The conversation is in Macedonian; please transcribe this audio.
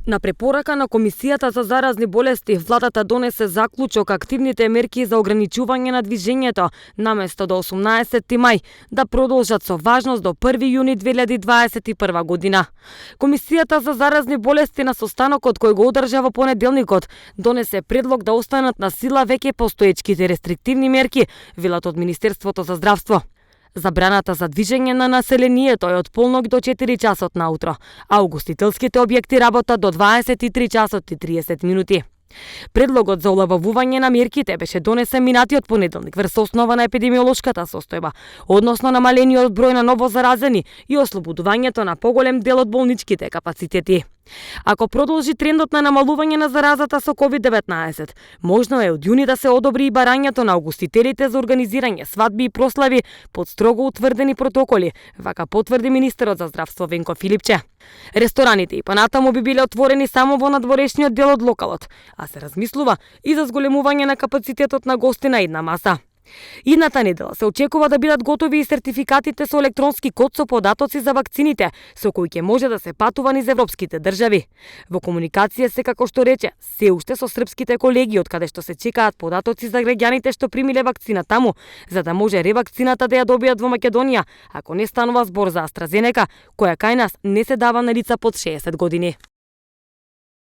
На препорака на Комисијата за заразни болести, владата донесе заклучок активните мерки за ограничување на движењето наместо до 18 мај да продолжат со важност до 1 јуни 2021 година. Комисијата за заразни болести на состанокот кој го одржа во понеделникот донесе предлог да останат на сила веќе постоечките рестриктивни мерки, велат од Министерството за здравство. Забраната за движење на населението е од полнок до 4 часот наутро, а угостителските објекти работат до 23 часот и 30 минути. Предлогот за олабавување на мерките беше донесен минатиот понеделник врз основа на епидемиолошката состојба, односно намалениот број на ново заразени и ослободувањето на поголем дел од болничките капацитети. Ако продолжи трендот на намалување на заразата со COVID-19, можно е од јуни да се одобри и барањето на угостителите за организирање свадби и прослави под строго утврдени протоколи, вака потврди министерот за здравство Венко Филипче. Рестораните и понатаму би биле отворени само во надворешниот дел од локалот, а се размислува и за зголемување на капацитетот на гости на една маса. Идната недела се очекува да бидат готови и сертификатите со електронски код со податоци за вакцините, со кои ќе може да се патува низ европските држави. Во комуникација се, како што рече, се уште со српските колеги од каде што се чекаат податоци за граѓаните што примиле вакцина таму, за да може ревакцината да ја добијат во Македонија, ако не станува збор за AstraZeneca, која кај нас не се дава на лица под 60 години.